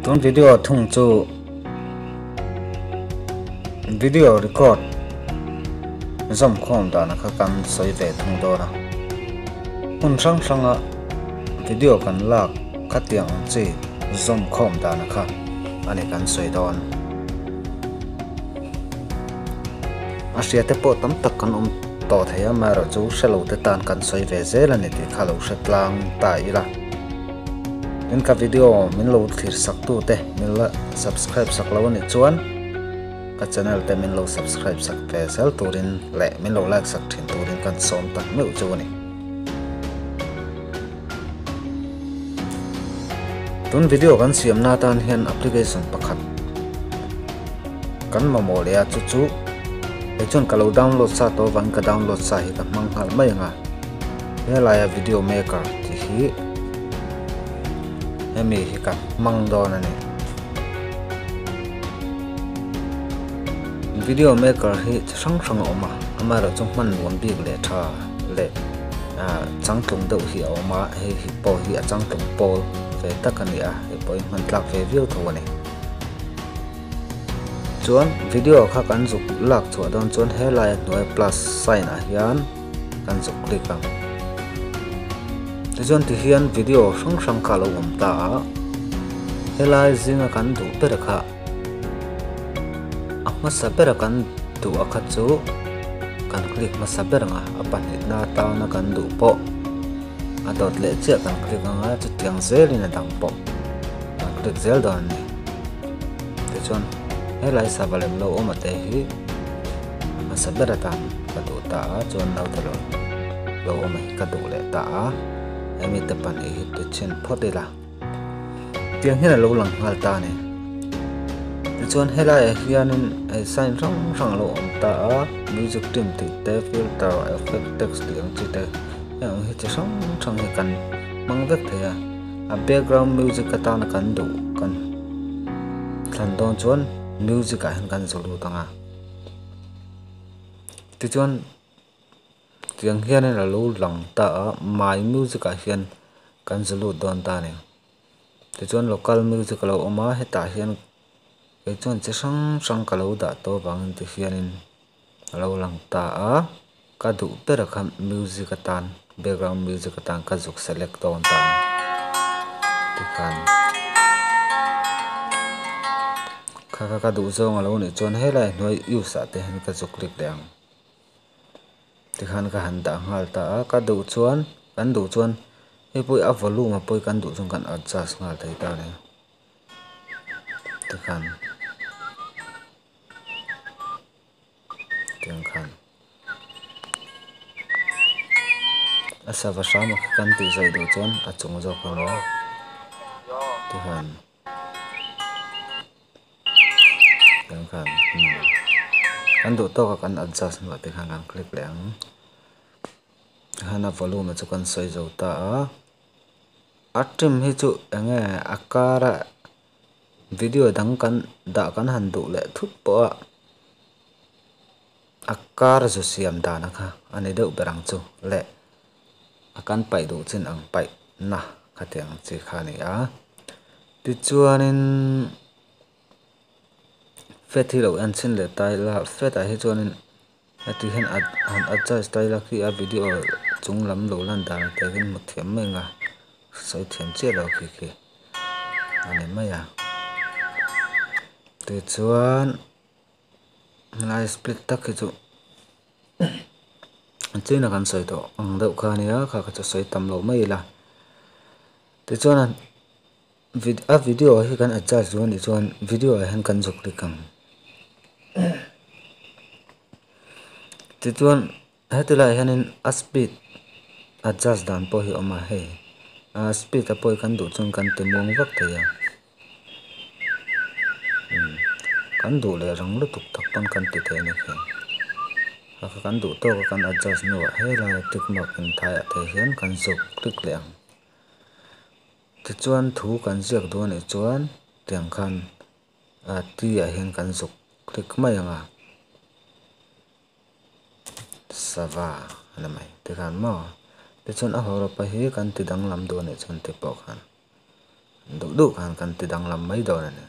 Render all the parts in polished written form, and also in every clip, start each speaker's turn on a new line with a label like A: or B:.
A: Tun video thung chu video record zawm khawm dana kha kan sawi ve thung dawn a. Hmun hrang hranga video kan lak khatiang ang chi zawm khawm dana kha a ni kan sawi dawn. A hria te pawh tam tak kan awm tawh thei a, amaherawhchu hre lo te tan kan sawi ve zel a ni tih kha lo hre tlang ta ila. Tin ka video min lo thlir sak tu te min la subscribe sak lo anih chuan ka channel te min lo subscribe sak ve zel turin leh min lo like sak thin turin kan sawm tak meuh chu a ni. Tun video kan siam na atan hian application pakhat kan mamawh leh a chu chu kei chuan ka lo download sa tawh avangin ka download sa hi ka hmang nghal mai ang a. Helaia video maker tih hi hemi hi ka hmang dawn a ni. Video maker hi chi hrang hrang a awm a, amaherawhchu hman nuam bik leh tha leh changtlung deuh hi a awm a, hei hi pawh hi a changtlung pawl ve tak a ni a, hei pawh hi hman tlak ve viau tho a ni. Chuan video kha kan zuk lak chhuah dawn chuan helaia hnuai plus sign ah hian kan zuk click ang. Tichuan tihian video hrang hrang kha a lo awm ta a, helai zinga kan duh ber kha a hmasa bera kan duh a kha chu kan click hmasa ber ang a, a pahnihna atana kan duh pawh a dawt leh chiah kan click ang a, chutiang zelin a dang pawh kan click zel dawn a ni. Tichuan helai sava lem lo awm a te hi hmasa ber atan ka duh ta a, chuan naute lo lo awm hi ka duh leh ta a, hemi te pahnih hi ti chhin phawt ila tiang hian a lo lang nghal ta a ni. Tichuan helaiah hianin hei sign hrang hrang a lo awm ta a, music team tih te filter effect text tih ang chi te heng ang hi chi hrang hrang hi kan hmang vek thei a, a background music atana kan duh kan thlan dawn chuan music ah hian kan zu lut ang a. Tichuan tiang hianin a lo lang ta a, my music ah hian kan zu lut dawn ta a ni. Tichuan local music a lo awm a, hetah hian kei chuan chi hrang hrang ka lo dah tawh avangin ti hianin a lo lang ta a, ka duh ber a kha music atan background music atan ka zuk select dawn ta a ni tikhan. Kha kha ka duh zawng a lo nih chuan helai hnuai use ah te hian ka zu click leh ang. Tikhan ka han dah nghal ta a, ka duh chuan kan duh chuan hei pawh hi a volume a pawh hi kan duh chuan kan adjust nghal thei ta a ni. Tikhan tiang khan a sava hram a khi kan tih zawih duh chuan a chung zawk emaw tikhan. Tiang khan kan duh tawk a kan adjust hnuah te khan kan click leh ang tikhan a volume chu kan sawi zo ta a a trim hi chu eng nge a kar a video dang kan dah kan han duh leh thut pawh a a kar zu siam dan a kha a ni deuh ber ang chu le a kan paih duh chin ang paih na khatiang chi kha a ni a. Tichuanin fat hi lo en chhin leh ta ila fat ah hi chuanin heti hian a han adjust ta ila khi a video chung lam lo lan dan te hian hmu thiam mai ang a sawi thiam chiah lo khi khi a ni mai a tichuan helai split tak hi chu china kan sawi tawh ang deuh kha a nia kha kha chu sawi tam loh mai ila tichuan. A video hi kan adjust duh anih chuan video ah hian kan zuk click ang. Tichuan heti laiah hianin a speed adjust dan pawh hi a awm a hei a speed a pawh hi kan duh chuan kan ti muang vak thei a kan duh leh rang lutuk tak pawn kan ti thei a ni khi a kan duh tawk a kan adjust hnuah helai tick mark inthaiah te hian kan zuk click leh ang. Tichuan thu kan ziak duh anih chuan tiang khan ah T ah hian kan zuk click mai ang a, sava a ni mai tikhan maw. Tichuan a hawrawpa hi kan ti danglam duh anih chuan ti pawh khan Duh duh khan kan ti danglam mai dawn a ni.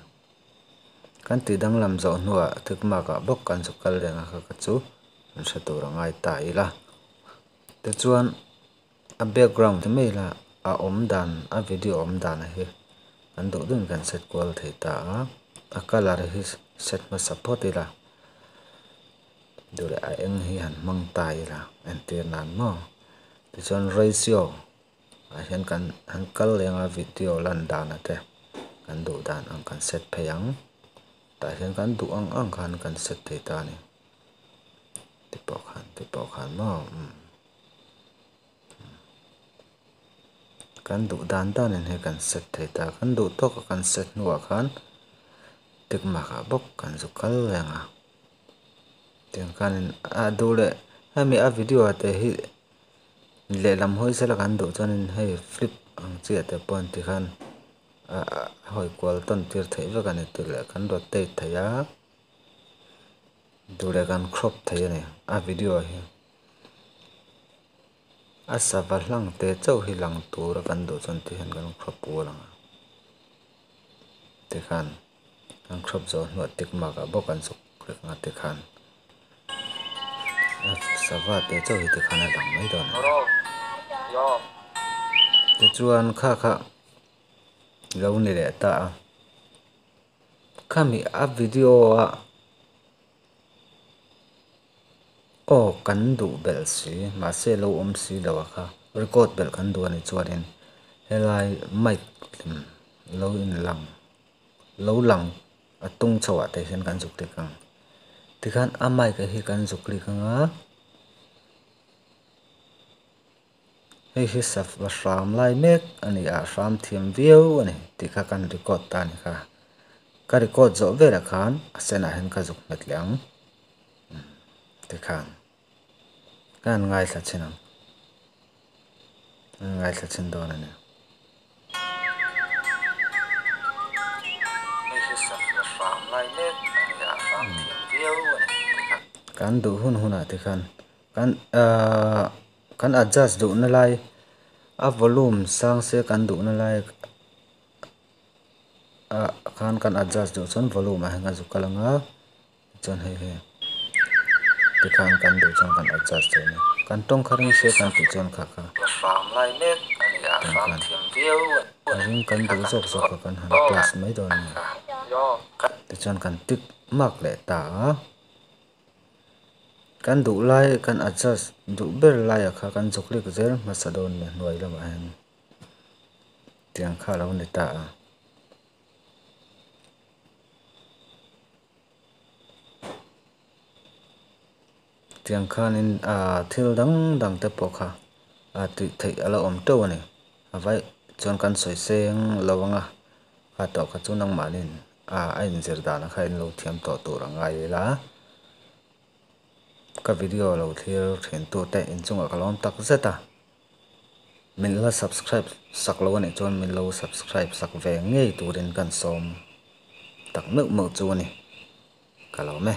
A: Kan ti danglam zawh hnuah tick mark ah bawk kan zuk kal reng a kha kha chu kan hre tur a ngai ta ila. Tichuan a background ti mai ila a awm dan a video awm dan hi kan duh duhin kan set kual thei ta a, a colour hi set hmasa phawt ila duh leh a eng hi han hmang ta ila entir nan maw. Tichuan ratio ah hian kan han kal leng a video lan dan te kan duh dan ang kan set phei ang tah hian kan duh ang ang khan kan set thei ta a ni ti pawh khan ti pawh khan maw umm kan duh dan dan in hei kan set thei ta kan duh tawk a kan set hnuah khan tick mark ah bawk kan zu kal reng a tiang khanin a duh leh hemi a video ah te hi lehlam hawi sela kan duh chuanin hei flip ang chiah te pawh an ti khan a hawi kual tawn tir theih vek a ni tih leh kan rotate thei a duh leh kan crop thei a ni a video hi a sava hlang te chauh hi lang tura kan duh chuan ti hian kan crop kual ang a tikhan kan crop zawh hnuah tick mark ah bawk an zuk reng a tikhan a sava te chauh hi tikhan a lang mai dawn a ni tichuan kha kha lo ni leh ta a khami a video a aw kan duh belh si mahse lo awm si lo a kha record belh kan duh a ni chuanin helai mic lo inlang lo lang a tung chho ah te hian kan zuk click ang tikhan a mic hi kan zuk click ang a hei hi sava hram lai mek a ni a hram thiam viau a ni tih kha kan record ta a ni kha ka record zawh velah khan a senah hian ka zuk hmet leh ang tikhan ka han ngaithla chhin ang ka ngaithla chhin dawn a ni. Kan duh hun hunah te khan kan ahh kan adjust duhna lai a volume sang se kan duhna lai ah khan kan adjust duh chuan volume ah hian kan zuk kal ang a. Chuan hei hi tikhan kan duh chuan kan adjust thei a ni. Kan tawng kha ring se kan tih chuan kha kha tawng khan a ring kan duh zawk zawk kha kan han plus mai dawn a ni. Tichuan kan tick mark leh ta a, kan duh lai kan adjust duh ber laiah kha kan zuk lik zel hmasa dawn a ni hnuai lamah hian tiang kha a lo ni ta a. Tiang khanin ah thil dang dang te pawh kha a tih theih a la awm teuh a ni. A vai chuan kan sawi seng lo ang a, a tawh kha chu nangmahniin ah a inzir dan kha in lo thiam tawh tur a ngai ila. Ka video lo thlir thin tute inchungah ka lawm tak zet a. Min la subscribe sak lo a nih chuan min lo subscribe sak ve ngei turin kan sawm tak meuh meuh chu a ni. Ka lawm e.